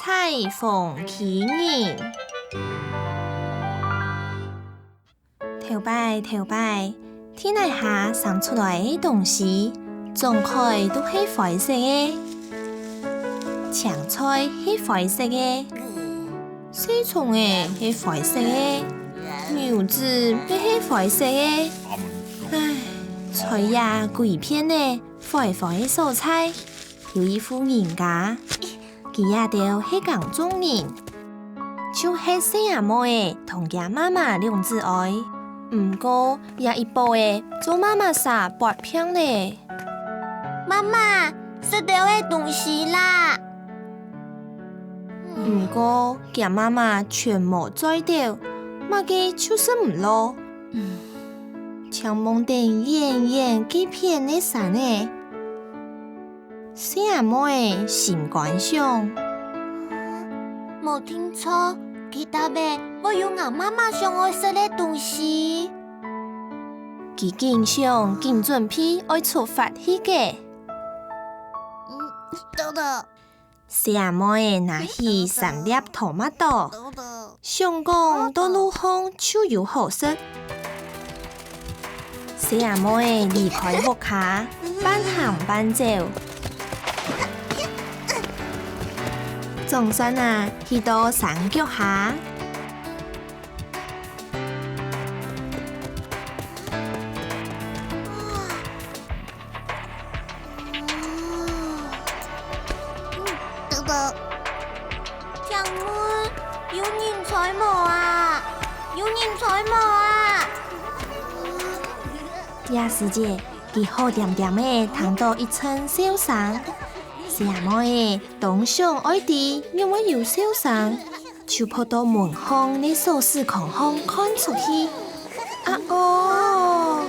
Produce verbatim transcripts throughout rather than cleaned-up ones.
大風機仁。頭擺，頭擺，地泥下生出來个東西，長開都係灰色个。青菜係灰色个，細蟲仔係灰色个，牛屎乜係灰色个。唉，在這歸片仔 灰灰个所在，有一戶人家，佢這兜係耕種人，就係細阿妹仔同厥媽媽兩子哀。毋過，這一駁仔做媽媽儕發病咧。媽媽，食兜个東西啦！毋過，厥媽媽全無嘴斗，麼个就食毋落。 淨望等遠遠該片个山仔。細阿妹仔心肝想：無定著，該搭仔會有吾媽媽想愛食个東西。佢緊想緊準備愛出發去个。嗯，等等， 細阿妹仔拿起三粒tomato，想講到路項就有好食。細阿妹仔離開屋下，半行半走，總算啊，去到山腳下。 等等，請問有人在無啊？有人在無啊？這時節，佢好恬恬仔聽到一陣笑聲。細阿妹仔當想愛知仰會有笑聲， 就仆到門項个鎖匙孔項看出去。啊哦，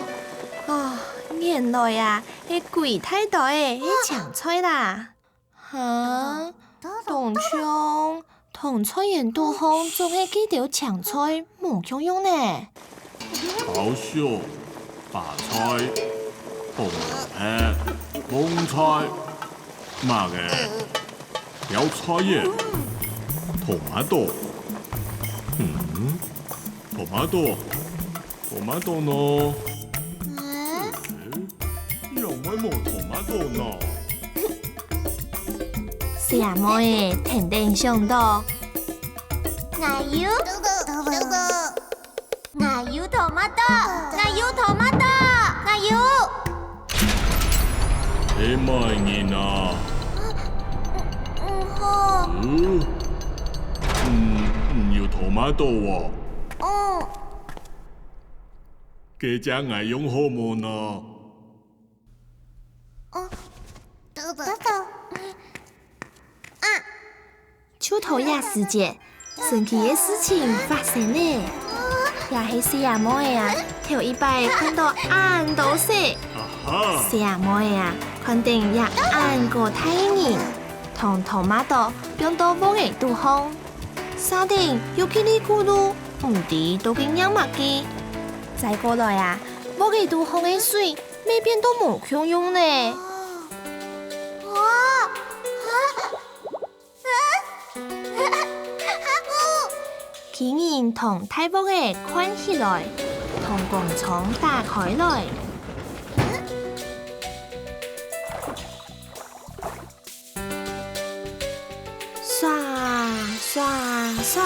哦，原來啊，係歸大袋仔个青菜啦。哈，當像同菜園肚項種个該兜青菜無共樣呢。 包粟、白菜、紅蘿蔔、蕹菜，麼个？蓼菜耶？tomato。嗯，tomato，tomato呢？欸，仰會無tomato呢？細阿妹仔跈等想到，𠊎有，等等，等等。 𠊎有tomato，𠊎有tomato，𠊎有。係麼人啊？毋好。嗯，嗯，你有tomato哦？嗯。該隻𠊎用好無呢？哦，等等。啊！ 就在這時節，神奇个事情發生了。這係細阿妹仔啊，頭一擺看到恁多色。啊哈！細阿妹仔啊，看等這恁高大个人，同tomato放到鑊仔肚項，沙頂又嘰哩咕嚕，毋知到底仰麼个。再過來啊，鑊仔肚項个水乜變到無共樣呢。哇！ 巨人同大鑊仔擐起來，同工倉打開來。唰，唰，唰，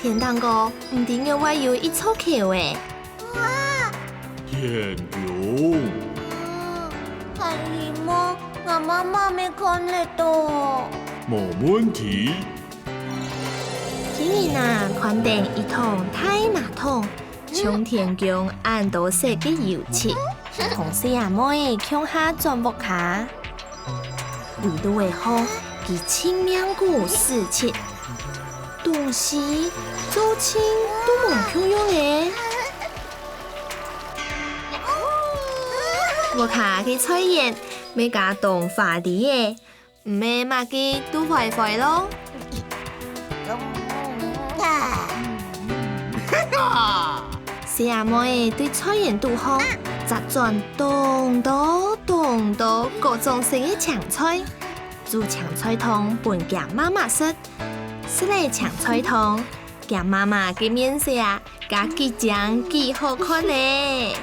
天頂高毋知仰會有一座橋仔。 哇！天弓。嗯，還希望吾媽媽乜看得到。無問題。巨人啊，看等一桶大馬桶，像天弓恁多色个油漆，同細阿妹仔共下轉屋下。 圍到仔項，佢盡命个使漆，東西做盡都無共樣仔。屋下个菜園，乜加當華麗仔，毋係麼个都壞壞咯。 細阿妹仔對菜園肚項摘轉當多當多各種色个青菜，煮青菜湯分厥媽媽食。食了青菜湯，厥媽媽个面色啊，該幾靚幾好看呢！